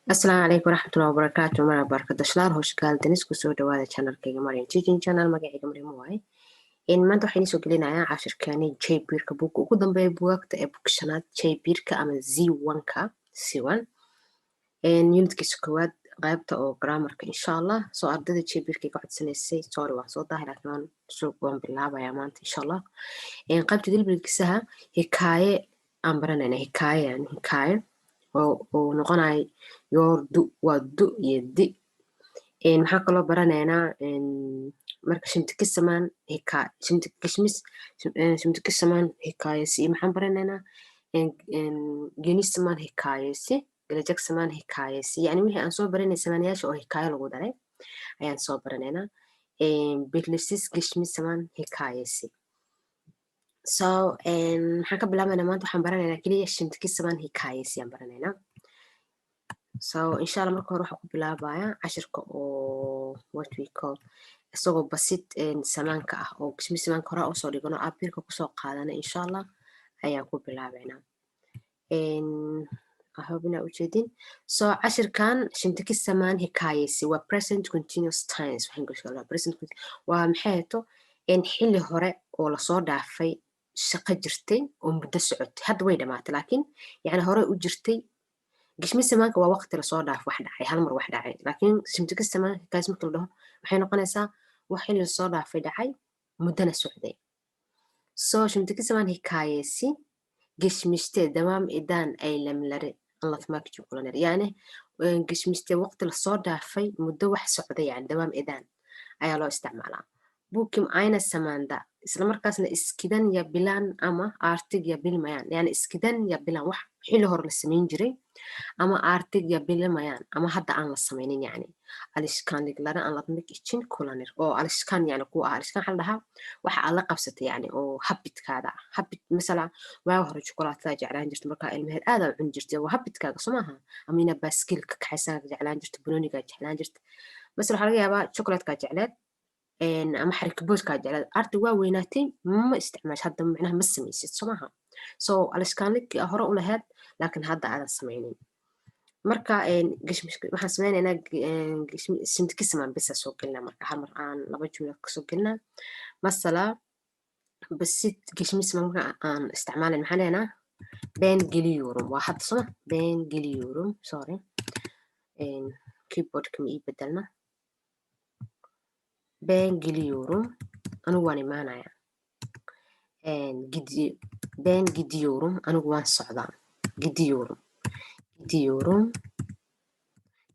Asalaamu calaykum waraxmatullahi wabarakaatu. Mara barkada hoş geldiniz. Kusoo dhawaada channelkayga Mariam Teaching Channel. Magacayga Mariam waaye. Maanta waxaan soo gelinayaa cashirkani C1-ka, buugga ugu dambeeya buugaagta ee buug shanaad, C1-ka ama C1-ka, C1, unitkiisa koowaad, qaybta oo grammarka, insha Allah. Soo ardayda C1-ka iga codsanaysay, sorry, waan soo daahay, laakiin waan bilaabayaa maanta, insha Allah. Qaybta dil bilgisiha hikaaye aan baranayna, hikaaye yani hikaaye oo noqonaya yordu, waa du iyo di. Maxaa kaloo baranaynaa marka? Şimdiki zaman hikaye, şimdiki geçmiş, şimdiki zaman hikayesi. Maxaan baranaynaa? Geniş zaman hikayesi, gelecek zaman hikayesi, yani wixii aan soo baranay zamanayaasha oo hikaayo lagu daray ayaan soo baranaynaa. Belirsiz geçmiş zaman hikayesi. So maxaan ka bilaabaynaa maanta? Waxaan baranaynaa keliya şimdiki zaman hikayesi aan baranaynaa. So insha Allah, marka hore waxaan ku bilaabayaa cashirka oo what we call isagoo basit zamaanka ah oo geçmiş zamaanka hore usoo dhigano, A1-ka kusoo qaadana, insha Allah, ayaan ku bilaabaynaa. I hope inaa ujeedin. So cashirkan şimdiki zaman hikayesi waa present continuous tense. Waxaan gashaa present waa maxay hato xilli hore oo lasoo dhaafay, shaqo jirtay oo muddo socotay, hadda way dhamaatay, laakiin yani hore u jirtay. Geçmiş zamaanka waa waqti lasoo dhaaf, wax dhacay, hal mar wax dhacay, laakiin şimdiki zaman hikayesi marka la dhaho, waxay noqonaysaa wax xilli lasoo dhaafay dhacay, muddona socday. So şimdiki zaman hikayesi geçmişte devam eden eylemleri anlatmak için kullanır. Yani geçmişte, waqti lasoo dhaafay, muddo wax socday, yani devam eden ayaa loo isticmaalaa. Bu kim aynı zamanda, isla markaasna, eskiden yapılan ama artık yapılmayan, yani eskiden yapılan, wax xilli hore la samayn jiray, ama artık yapılmayan, ama hadda aan la samaynin, yani alışkanlıkları anlatmak için kullanır. Oo alışkan yani kuwa ah, alışkan waxaa la dhahaa waxa aad la qabsatay, yani oo habitkaada ah. Habit mesela, waaga hore shukulaatada jeclaan jirta, markaa ilmaheed aad aa cuni jirtay, waa habitkaaga, soo maaha? Ama inaa baaskiilka kaxaysanka jeclaan jirta, banoonigaa jeclaan jirta masala, waxaa laga yaabaa chocolatekaa jecleed ama xarikaboodkaa jecleed. Arday waa weynaatay, ma isticmaasho hadda, macnaha ma samaysid, soo maaha? So alışkanlık hore u lahayd, laakiin hadda aadan samaynin. Marka waxaan sameynaynaa şimdiki zaman bisa soo gelinaa. Marka hal mar aan laba jumla kasoo gelinaa. Masala, basit geçmiş zaman marka aan isticmaalin, maxaan lehnaa? Ben geliyorum, waa hadda, soma? Ben geliyorum. Sorry, keyboardka ma ii bedelna. Ben geliyorum, anigu waan imaanaya. Ben gidiyorum, anigu waan socdaa. Gidiyorum, gidiyorum,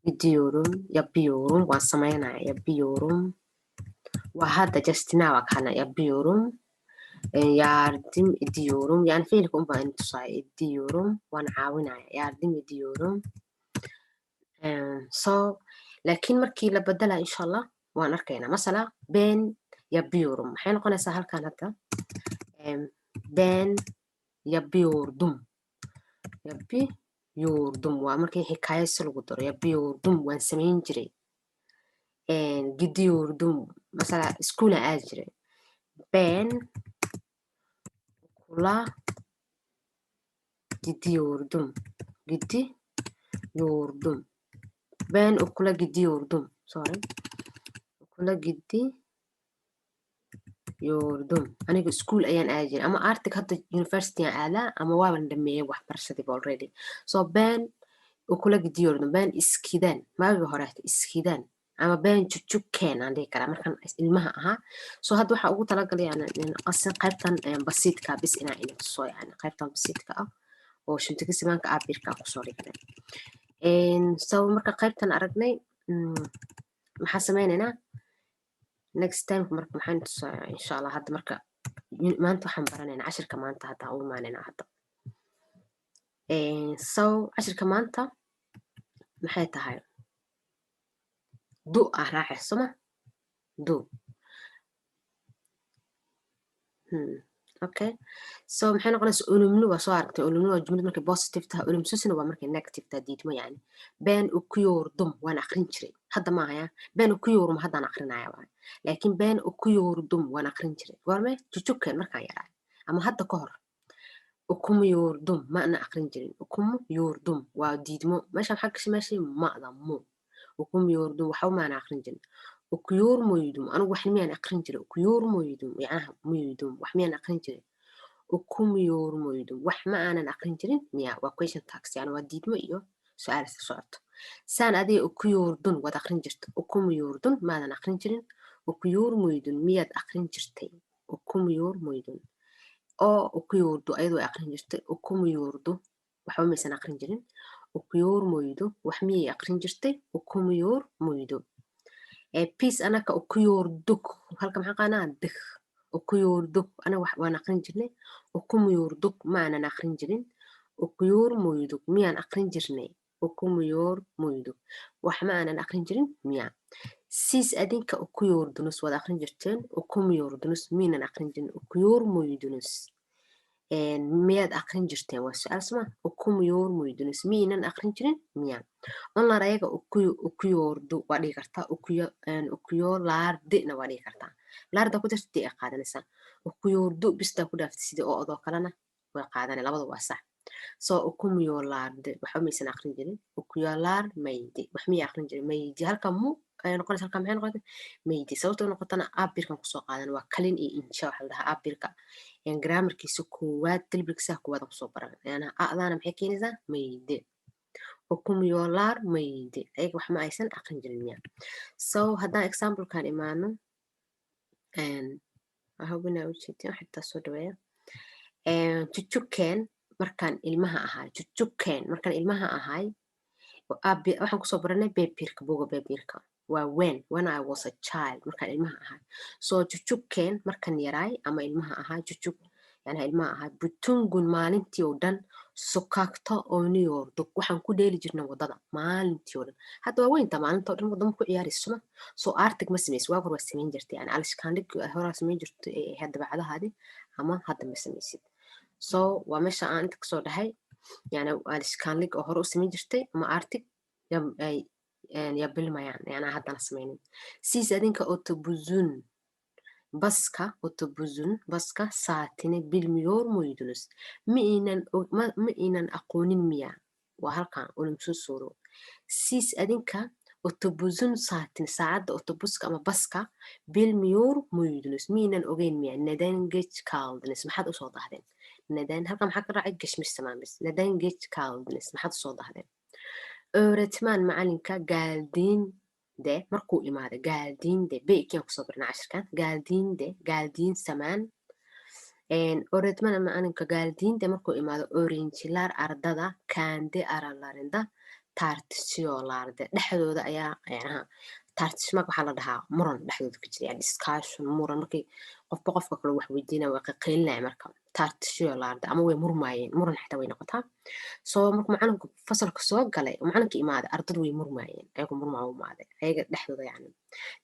gidiyorum. Yapıyorum, waan samaynaya. Yapıyorum waa hadda, just now aa kana. Yapıyorum, yardım ediyorum, yani ficilka un baa in tusaaya. Ediyorum, waan caawinaya. Yardım ediyorum. So laakiin markii la bedela, insha Allah, waan arkaynaa. Masala, ben yapıyorum maxay noqonaysaa halkan hadda? Ben yapıyordum. Yapıyordum waa markii hikaayo si lagu daro. Yapıyordum, waan samayn jiray. Gidiyordum, masala, iskuulaan aadi jiray. Ben okula gidiyordum. Gidiyordum, ben okula gidiyordum. Sorry, okula gidiyordum, aniga iskuul ayaan aadi jiray, ama artık hadda university aan aadaa, ama waaban dhameeyay waxbarashadiiba already. So ben okula gidiyordum. Ben eskiden, maagi horeeta, eskiden ama ben çocukken aan dhihi karaa, markaan ilmaha ahaa. So hadda waxaa ugu talagalay yani qasin qaybtan basiitka bis inaa ina tuso, yani qaybtan basiitka ah oo şimdiki zamaanka A1-ka kusoo dhignay. So marka qaybtan aragnay, maxaa sameynaynaa next time? Marka maxaan tusaa, insha Allah? Hadda marka maanta waxaan baranaynaa cashirka maanta, hadda u imaanaynaa hadda. So cashirka maanta maxay tahay? Du ah raacay, soma? Du. Okay, so maxay noqonaysaa? Olumlu waa soo aragtay. Olumlu waa jumlad markay positive tahay, olumsusna waa markay negative tahay, diidmo. Yani ben okuyordum, waan aqrin jiray, hadda ma ahaya. Ben okuyorum, haddaan aqrinaya waay, laakiin ben okuyordum, waan aqrin jiray. Goorme? Çocukken, markaan yaraa ama hadda ka hor. Okumuyordum, maana aqrin jirin. Okumuyordum waa diidmo. Meesha maxaa gashay? Meeshii ma'da mu. Okumuyordum, waxba maana aqrin jirin. Okuyor muydum, anigu wax miyaan aqrin jiray? Okuyor muydum, yacnaha muydum, wax miyaan aqrin jiray? Okumuyor muydum, wax ma aanan aqrin jirin miya? Waa question tags, yani waa diidmo iyo su-aal isla socoto. Saan adiga okuyordun, waad aqrin jirta. Okumuyordun, maadan aqrin jirin. Okuyor muydun, miyaad aqrin jirtay? Okumuyor muydun. Oo okuyordu, ayadoo aqrin jirtay. Okumuyordu, waxba maysan aqrin jirin. Okuyor muydu, wax miyay aqrin jirtay? Okumuyor muydu. Biz anaka okuyorduk, halka maxaa qaanaa? Dik. Okuyorduk, anaga waan aqrin jirnay. Okumuyorduk, maanan aqrin jirin. Okuyor muyduk, miyaan aqrin jirnay? Okumuyor muyduk, wax ma aanan aqrin jirin miya? Siz adinka okuyordunuz, waad aqrin jirteen. Okumuyordunuz, miynan aqrin jirin? Okuyor muydunuz, miyaad aqrin jirteen? Waa su-aal soma. Okumuyor muydunuz, miynan aqrin jirin miya? Onlar ayaga okuyordu waa dhihi kartaa, okuyorlardina waa dhihi kartaa. Larda ku darta di ay qaadanaysaa. Okuyordu bistaa ku dhaaftay sidii oo odoo kalena way qaadanay. Labada waa sax. So okumuyorlardı, waxba maysan aqrin jirin. Okuyorlar mıydı, wax miyay aqrin jirin? Mıydı, halka mu ayay noqonaysa, halka maxay noqotay? Mıydı. Sababta u noqotana A1-kan kusoo qaadan, waa kalin iyo inja waxa la dhahaa A1-ka grammarkiisa koowaad, dilbilkiisa koowaad aan kusoo baran. Yani adaana maxay keenaysaa? Mıydı. Okumuyorlar mıydı, ayaga wax ma aysan aqrin jirin miya? So haddaan examplekan imaano, hubinaa ujeedin xitaa soo dhaweeya. Çocukken, markaan ilmaha ahay. Çocukken, markaan ilmaha ahay, waxaan kusoo baranay B1-ka, buga B1-ka. Waa when I was a child, markaan ilmaha ahay. So çocukken, markaan yaraay ama ilmaha ahaa. Çocuk, yani ilmaha ahaa. Bütün gün, maalintii oo dhan, sokakta oynuyorduk, waxaan ku dheeli jirnay wadada maalintii oo dhan. Hadda waa weynta, maalinta oo dhan wadama ku ciyaarayso soma? So artık ma samaysid. Waag hor waa samayn jirtay, yani alışkanlık horaa samayn jirtay ee ahayd dabeecadahaadi, ama hadda ma samaysid. So waa meesha aan inta kasoo dhahay, yani alışkanlık oo hore u samayn jirtay ama artık yapılmayan, yani haddana samaynin. Siz adinka otobüsün, baska, otobüsün, baska, saatini bilmiyor muydunuz? Ma inan aqoonin miya? Waa halkan olumsuz soru. Siz adinka otobüsün saatini, saacadda otobuska ama baska, bilmiyor muydunuz, miinan ogeyn miya? Neden geç kaldınız, maxaad usoo dahdeen? Neden, halkan maxaa ka raacay? Geçmiş zaman bis. Neden geç kaldınız, maxaad usoo dahdeen? Öğretmen, macalinka, geldiğinde, markuu imaado. Geldiğinde B2-yaan kusoo barnay cashirkan. Geldiğinde, geldiğin zaman. Öğretmen, macalinka, geldiğinde, markuu imaado, öğrenciler, ardada, kendi aralarında tartışıyorlardı, dhexdooda ayaa yanaha. Tartışmak waxaa la dhahaa muran dhexdooda ka jira, yani discussion, muran. Markii qofba qofka kale wax weydiinaya, way qaqaylinaya. Marka tartışıyorlardı ama way murmaayeen, muran xitaa way noqotaa. So markuu macalinku fasalka soo galay, macalinka imaaday, ardadu way murmaayeen, ayagu murmaa u imaaday ayaga dhexdooda. Yani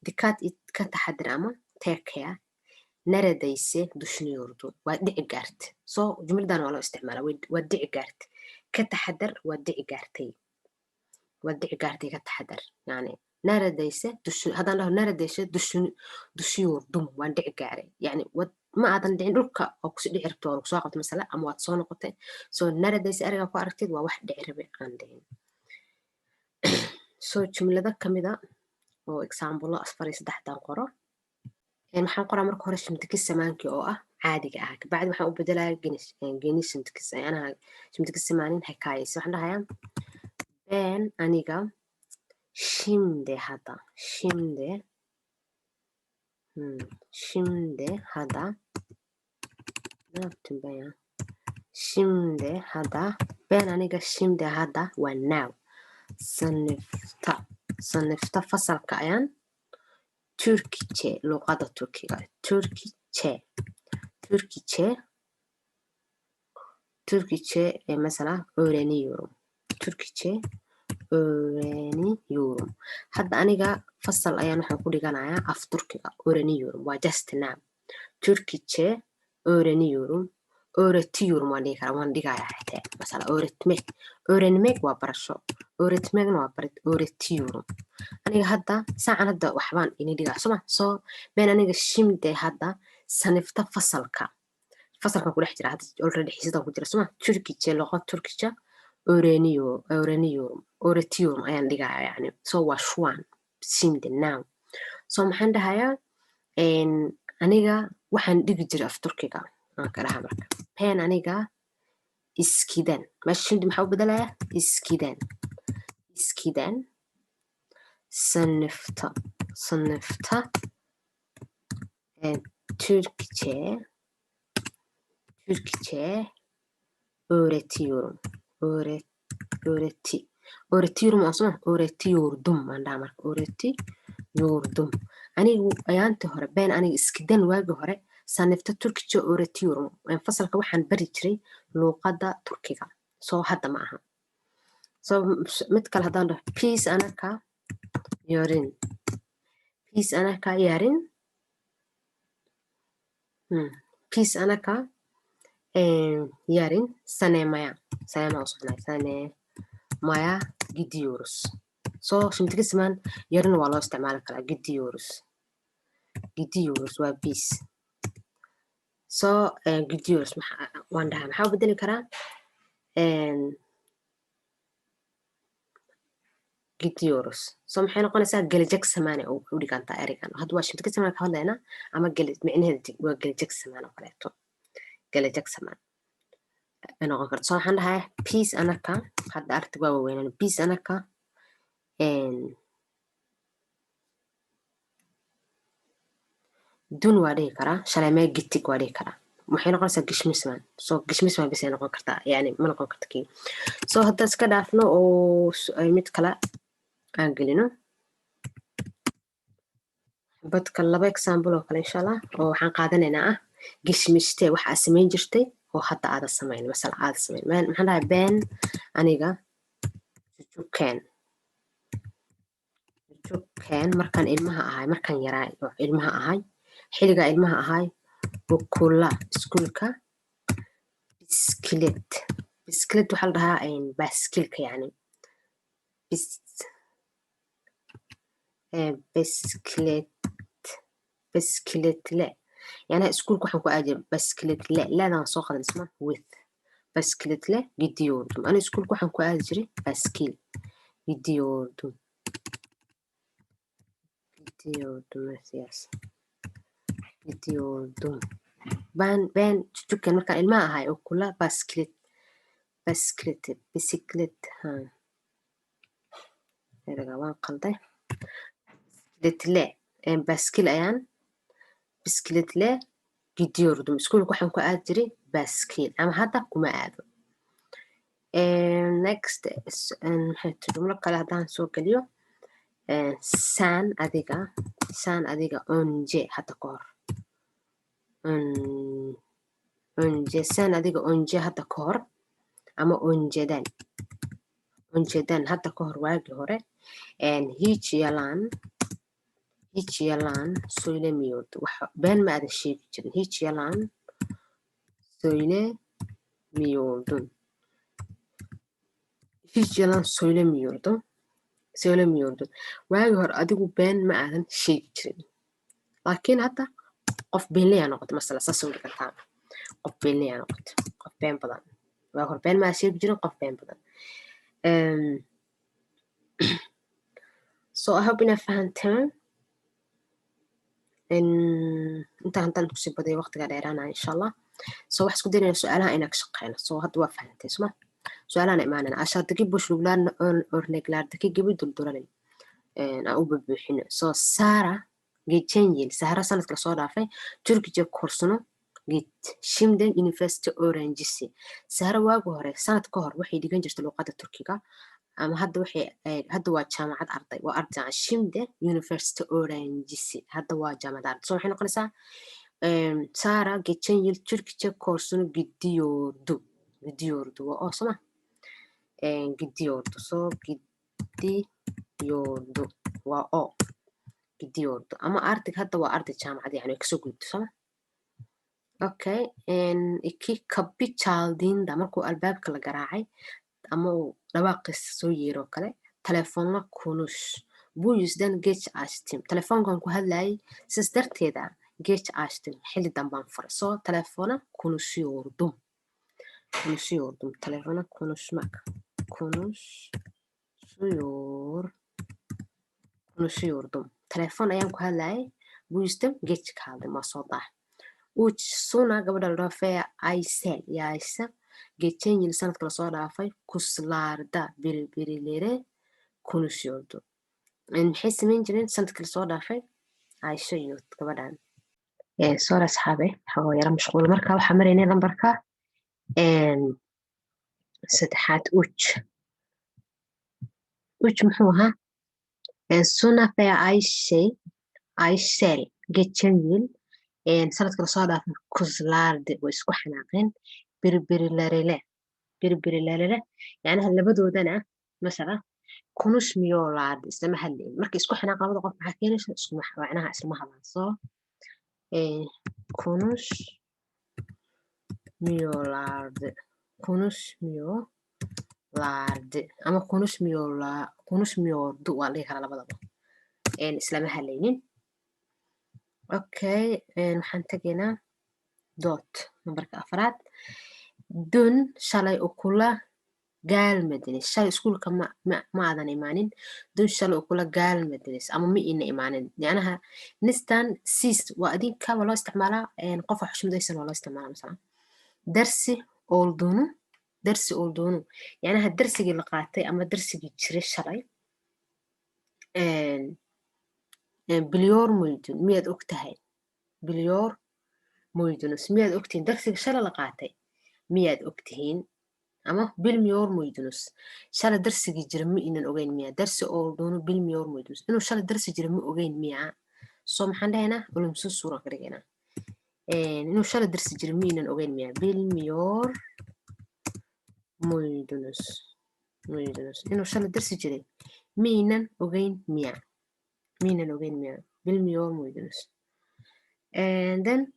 dikkat, ka taxadir ama take care. Neredeyse düşüyordu, waa dhici gaartay. So jumladan waa loo isticmaala, waa dhici gaartay, ka taxadar, waa dhici gaartay, waa dhici gaartay, ka taxadar. Yani neredeyse haddaan dhaho neredeyse düşüyordum, waan dhici gaaray, yani ma aadan dhicin, dhulka oo kusi dhici rabto, waa lagu soo qabtay masale ama waad soo noqotay. So neredeyse ereygaa ku aragtid waa wax dhici rabe aan dhicin. So jumlado kamida oo example afar iyo saddexdan qoro. Maxaan qoraa marka hore? Şimdiki zamaankii oo ah caadiga ah. Kabacdi waxaan u bedelayaa geniş şimdiki, yanaha şimdiki zamaanin hikayesi. Waxaan dhahayaa ben, aniga, şimdi, hadda, şimdi, şimdi, hadda. Ne yaptım ben ya? Şimdi, hadda. Ben, aniga, şimdi, hadda waa now. Sınıfta, sınıfta, fasalka ayaan, Türkçe, luqadda Turkiga, Türkçe, Türkçe, Türkçe mesela öğreniyorum. Türkçe öğreniyorum. Hadda aniga fasal ayaan waxaan ku dhiganayaa af Turkiga. Öğreniyorum waa just now. Türkçe öğreniyorum. Öğretiyorum waan dhigi karaa, waan dhigayaa xitaa. Mesela öğretmek. Öğrenmek waa barasho. Öğretmekna waa barid. Öğretiyorum. Aniga hadda saacan hadda waxbaan ini dhigaa soma? So ben, aniga, şimdi, hadda, sınıfta, fasalka. Fasalkan ku dhex jira hadda, already xiisadan ku jira, soma? Türkçe, luqad Turkica öğreniyor, öğreniyorum, öğretiyorum ayaan dhigaya yani. So waa şu an, şimdi, now. So maxaan dhahayaa? Aniga waxaan dhigi jiray af Turkiga aan ka dhaha. Marka ben aniga, eskiden, meesha şimdi maxaa u bedelayaa? Eskiden. Eskiden sınıfta Türkçe öğretiyorum. Öğretiyorum asma, öğretiyordum aan dhaha marka, öğretiyordum. Anigu ayaantii hore, ben aniga, eskiden waagi hore, sınıfta Türkçe öğretiyorum. Fasalka waxaan bari jiray luuqadda Turkiga. So hadda ma aha. So mid kale haddaan dhaho, biz anaka yarın, biz anaka yarın, biz anaka yarın sinemaya, sinema u soconaya, sinemaya gidiyoruz. So şimdiki zaman yarın waa loo isticmaali karaa. Gidiyoruz, gidiyoruz waa biz. So gidiyoruz waan dhahaa, maxaa u bedeli karaa? Gidiyoruz. So maxay noqonaysaa? Gelecek zaman u dhigantaa ereygan. Hadda waa şimdiki zaman ka hadlaynaa ama micnaheeda waa gelecek zaman oo kaleeto, gelecek zaman ay noqon karto. So waxaan dhahaa biz anaka, hadda artig waa waaweynaan, biz anaka dün waa dhihi karaa, sinemaya gittik waa dhihi karaa. Waxay noqonaysaa geçmiş zaman. So geçmiş zaman bisay noqon kartaa, yani ma noqon karta kii. So hadda iska dhaafno oo mid kale aan gelino, badka laba example oo kale, insha Allah, oo waxaan qaadanaynaa ah geçmişte waxa aad samayn jirtay oo hadda aada samayn, masala aada samayn. Maxaan dhahay? Ben aniga, çocukken, çocukken markaan ilmaha ahay, markaan yaraa oo ilmaha ahay, xilligaa ilmaha ahay, okula iskuulka, bisiklet, bisiklet waxaa la dhahaa baaskiilka yani, bisiklet, bisikletle yani iskuulka waxaan ku aadi bisikletle, leedaan soo qadan isma with bisikletle gidiyordum. Ani iskuulka waxaan ku aadi jiray baaskiil. Gidiyordum, gidiyordum, yes, gidiyordum. Ben çocukken markaan ilmaha ahay, okula bisiklet, bisiklet, bisiklet, ha, erega waan qalday, bisikletle, baaskiil ayaan, bisikletle gidiyordum. Iskuulka waxaan ku aadi jiray baaskiil ama hadda kuma aado. Next, maxay jumlo kale haddaan soo geliyo? Sen adiga, sen adiga, önce hadda ka hor, önce, sen adiga, önce hadda ka hor ama önceden, önceden hadda ka hor, waagii hore, hiç yalan, hiç yalan söylemiyordu, wax been ma aadan sheegi jirin. Hiç yalan söylemiyordun, hiç yalan söylemiyordun, söylemiyordun. Waagii hore adigu been ma aadan sheegi jirin, laakiin hadda qof beenleyaa noqotay, masala saas u dhigantaa, qof beenleyaa noqotay, qof been badan. Waagi hore been ma aadan sheegi jirin, qof been badan. So I hope inaad fahanteen. Intaan haddaan kusii badayo waqtiga dheeraanaya, insha Allah. So waxaan isku daynaya su-aalaha inaan ka shaqeyno. So hadda waa fahantay, suma? Su-aalahan imaanana, aşağıdaki boşluklar örneklerdeki gibi dolduralım, aan u bubuuxino. So Sara geçen yıl, Sahra sanadka lasoo dhaafay, Türkçe kursuna gitti. Şimdi üniversite öğrencisi. Sahra waagi hore, sanad ka hor, waxay dhigan jirtay luqadda Turkiga ama hadda waxay, hadda waa jaamacad arday, waa arday. Şimdi üniversite öğrencisi, hadda waa jaamacad arday. So waxay noqonaysaa Sara geçen yıl Türkçe kursuna gidiyordu, gidiyordu waa oo soma, gidiyordu. So gidiyordu waa o, gidiyordu ama arday, hadda waa arday jaamacad, yani way kasoo gudubtay, soma? Okay, iki kapı çaldığında, markuu albaabka la garaacay ama uu dhawaaqiisa soo yeero kale, telefonla konuş, bu yüzden geç açtım. Telefoonkan ku hadlayay, sidaas darteeda Geç açtım, xilli dambaan furay. So telefona konuşuyordum, konuşuyordum, telefona konuşmak, konuşuyor, konuşuyordum, telefon ayaan ku hadlayay. Bu yüzden geç kaldım, waa soo daah. Üç, Suna gabadha la dhaho ve Aysel iyo Aysa geçen yıl, sanadka lasoo dhaafay, kurslarda birbirleriyle konuşuyordu. Maxay samayn jireen sanadka lasoo dhaafay Aisha iyo gabadhan? Sorry asxaabe, waxaa yara mashquul. Marka waxaa maraynay lambarka saddexaad, üç. Üç muxuu ahaa? Suna ve Ayşe, Aysel geçen yıl, sanadka lasoo dhaafay, kurslarda way isku xanaaqeen, birbirleriyle, birbirleriyle, yacnaha labadoodana masala, konuşmuyorlardı, islama hadlayn. Marka isku xanaaq labada qof maxaa keenaysa? Iskuma, macnaha islama hadlaan. So konuşmuyorlardı, konuşmuyorlardı ama konuşmuyorlar, konuşmuyordu waa la dhihi karaa labadaba. Islama hadlaynin. Okay, waxaan tegaynaa dört, nambarka afraad. Dün, shalay, okula gelmediniz, shalay iskuulka ma aadan imaanin. Dün, shalay, okula gelmediniz ama ma ina imaanin. Yacnaha nistan siz waa adinka waa loo isticmaalaa, qofa xushmadaysan waa loo isticmaalaa. Masalan dersi olduğunu, dersi olduğunu, yacnaha darsigii la qaatay ama darsigii jiray shalay. Biliyor muydun, miyaad og tahay? Biliyor muydunuz, miyaad ogtihiin? Darsiga shalay la qaatay miyaad ogtihiin ama bilmiyor muydunuz? Shalay darsigii jira ma inan ogeyn miya? Dersi olduğunu bilmiyor muydunuz, inuu shalay darsi jira ma ogeyn miya? So maxaan dhahaynaa? Olumsuz suuraan ka dhigaynaa. Inuu shalay darsi jira ma inan ogeyn miya? Bilmiyor muydunuz, muydunuz, inuu shalay darsi jiray miynan ogeyn miya? Miynan ogeyn miya? Bilmiyor muydunuz? And then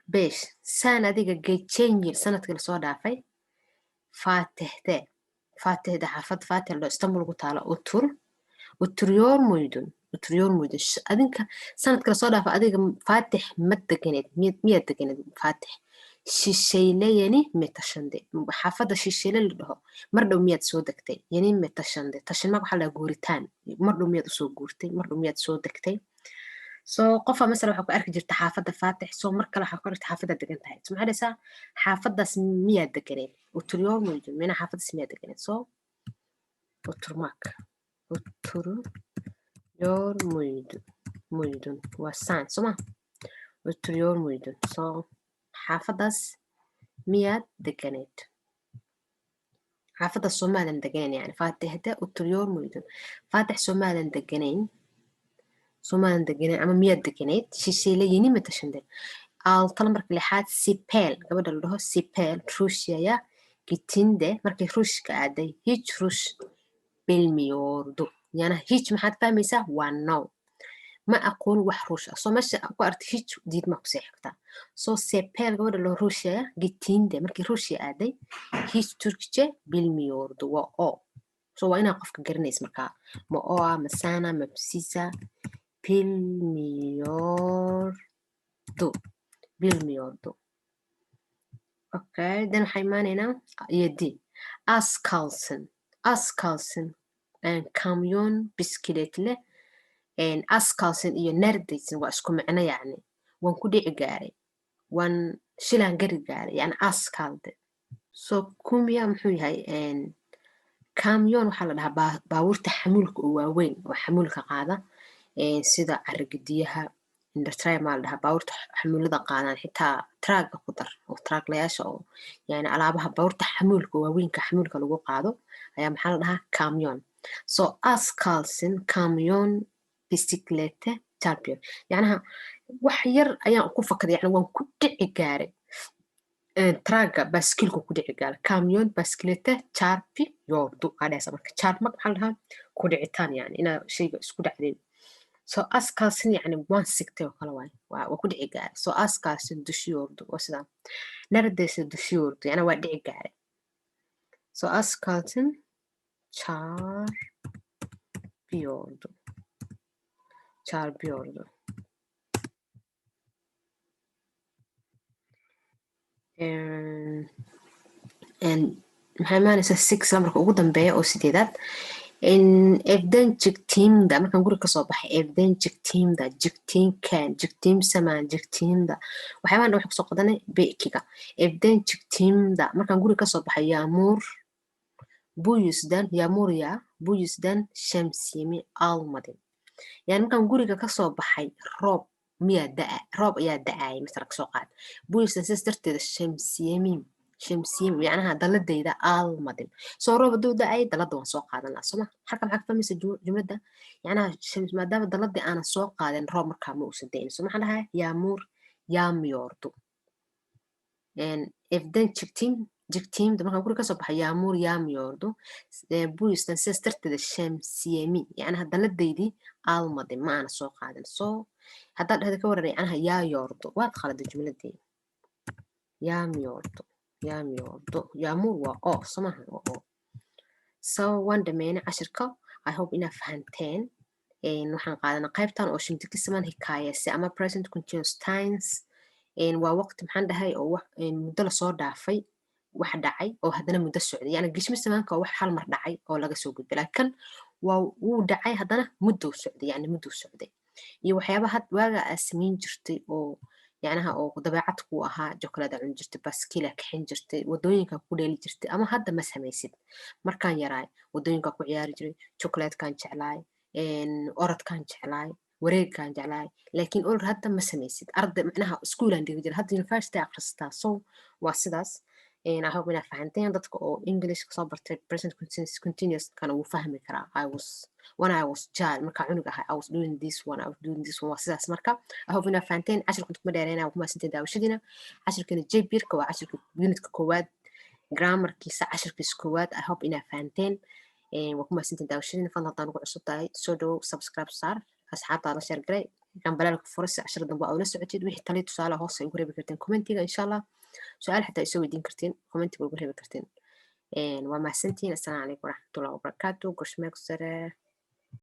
beş, sen, adiga, geçen yıl, sanadkii lasoo dhaafay, Fatih'te, Fatih'de, xaafad Fatih la Istanbul ku taala, oturuyor muydun? Oturuyor muydun? Adinka sanadka lasoo dhaafay adiga Fatih ma deganeed? Miyaad deganeed Fatih? Şişeyle yeni mi taşındı, xaafadda Shisheyle la dhaho mar dhow miyaad soo degtay? Yeni mi taşındı, taşınmak waxaa la guuritaan. Mar dhow miyaad usoo guurtay? Mar dhow miyaad soo degtay? So qofa masala waxaa ku arki jirta xaafadda Faatix, so mar kale waxaa ku arki xaafadda degan tahay. So maxaa dhahaysaa? Xaafaddaas miyaad deganeed? Oturuyor muydun, mina xaafaddaas miyaad deganeed? So oturmak, oturuyor muydun, muydun waa sen soma, oturuyor muydun. So xaafaddaas miyaad deganeed? Xaafaddaas soomaadan deganayn. Yani Fatih'te oturuyor muydun? Fatih soomaadan deganayn, soomaadan deganayn ama miyaad deganayd? Şişeyle yeni mi taşındı? Altı, lambarka lixaad. Sibel, gabadha la dhaho Sibel, Rusya'ya gittiğinde, markay Ruushka aaday, hiç Rus bilmiyordu. Yani hiç maxaad fahmaysaa? Waa no, ma aqoon wax Ruush ah. So meesha ku aragta hiç, diidma kusii xigtaa. So Sibel, gabadha loo Ruushaya, gittiğinde, markii Ruushya aaday, hiç Türkçe bilmiyordu, waa o. So waa inaa qofka garanaysa markaa, ma oa, ma sana, ma sisa. Bilmiyordu, bilmiyordu. Okay, then waxaa imaanaynaa yedi. Az kalsın, az kalsın kamyon biskileetle. Az kalsın iyo neredeyse waa isku micno, yacni waan ku dhici gaaray, waan shilaan gari gaaray, yani az kaldı. So kumya muxuu yahay? Kamyon waxaa la dhahaa baabuurta xamuulka oo waaweyn oo xamuulka qaada, sida carigediyaha indertry maa la dhahaa, baabuurta xamuulada qaadaan, xitaa truckga ku dar oo trucklayaasha oo yani alaabaha, baabuurta xamuulka waaweynka xamuulka lagu qaado ayaa maxaa la dhahaa? Kamyon. So az kalsın kamyon bisiklete çarpıyor, yacnaha wax yar ayaan ku fakaday, yani waan ku dhici gaaray truckga, baaskiilku ku dhici gaaray. Kamyon bisiklete çarpıyordu aa dhahaysa. Marka çarpmak maxaa la dhahaa? Ku dhicitaan, yani inaa shayga isku dhacdeen. So az kalsın yani waan sigtay oo kale waay, waa ku dhici gaaray. So az kalsın düşüyordu waa sidaa, neredeyse düşüyordu, yani waa dhici gaaray. So az kalsın çarpıyordu, çarpıyordu. Maxay imaanaysaa 6, lambarka ugu dambeeya oo sideedaad. Evden çıktığımda, markaan guriga kasoo baxay. Evden çıktığımda, çıktığımken, çıktığım zaman, çıktığımda, waxyaabahan dhan waxaan kusoo qadanay belkiga. Evden çıktığımda, markaan guriga kasoo baxay, yağmur, bu yüzden yağmur ya, bu yüzden şemsiyemi almadım. Yani markaan guriga kasoo baxay roob miyaa da'a, roob ayaa da'ayay masala kasoo qaad. Bu yüzden, sidaas darteeda, şemsiyemi, şemsiyem yacnaha daladayda, almadım. Soo roob hadduu da'ay dalada waan soo qaadan lahaa, sooma? Halka maxaa ka fahmaysa jumladda? Yacnaha maadaama daladii aanan soo qaadin, roob markaa ma uusan da'in. So maxaan dhahaa? Yağmur yağmıyordu. Evden çıktığımda, markaan guriga kasoo baxay, yağmur yağmıyordu. Bu yüzden, sidaas darteeda, şemsiyemi, yacnaha daladaydii, almadım, ma aanan soo qaadin. So haddaad dhahda ka waran yacnaha yağıyordu, waad khaladay jumladii. Yağmıyordu, yağmıyordu. Yağmur waa o, somaha? Waa o. So waan dhameynay cashirka. I hope inaad fahanteen. Waxaan qaadanay qaybtan oo şimdiki zaman hikayesi ama present continuous tense. Waa waqti, maxaan dhahay, oo wax muddo lasoo dhaafay wax dhacay oo haddana muddo socday. Yani geçmiş zamanka waa wax hal mar dhacay oo laga soo gudbay, laakiin kan waa wuu dhacay, haddana muddou socday, yani muddou socday. Iyo waxyaaba had waaga aad samayn jirtay oo yacnaha oo dabeecad ku ahaa, jokolada cuni jirtay, baskila kaxin jirtay, wadooyinka ku dheeli jirtay, ama hadda ma samaysid. Markaan yaraay wadooyinka ku ciyaari jiray, chocolatekan jeclaay, orodkan jeclaay, wareegkan jeclaay, laakiin olr hadda ma samaysid. Arday macnaha iskuulaan dhigi jiray, hadda university akhristaa. So waa sidaas. I hope inaad fahanteen. Dadka oo English kasoo bartay present continuous kana wuu fahmi karaa. I was, when I was child, markaa cunug ahay, I was doing this one, I was doing this one. Waa sidaas. Marka I hope inaad fahanteen. Cashirka kuma dheereynaya. Waa ku mahadsanteen daawashadiina. Cashirkana J1-ka waa cashirka unitka koowaad, grammarkiisa cashirkiisa koowaad. I hope inaad fahanteen. Waa ku mahadsanteen daawashadiina. Fadlan haddaan ugu cusub tahay, soo dhawow, subscribe saar, asxaabtaada la share garay, gambalaalka furo si cashir dambe aa ula socotid. Wixii tali tusaale hoos ay ugu reebi karteen commentiga, insha Allah. Su-aal xitaa isoo weydiin kartiin, commentiga ugu reebi kartiin. Waa mahadsantihiin. Assalaamu calaykum waraxmatullahi wabarakaatu. Görüşmek üzere.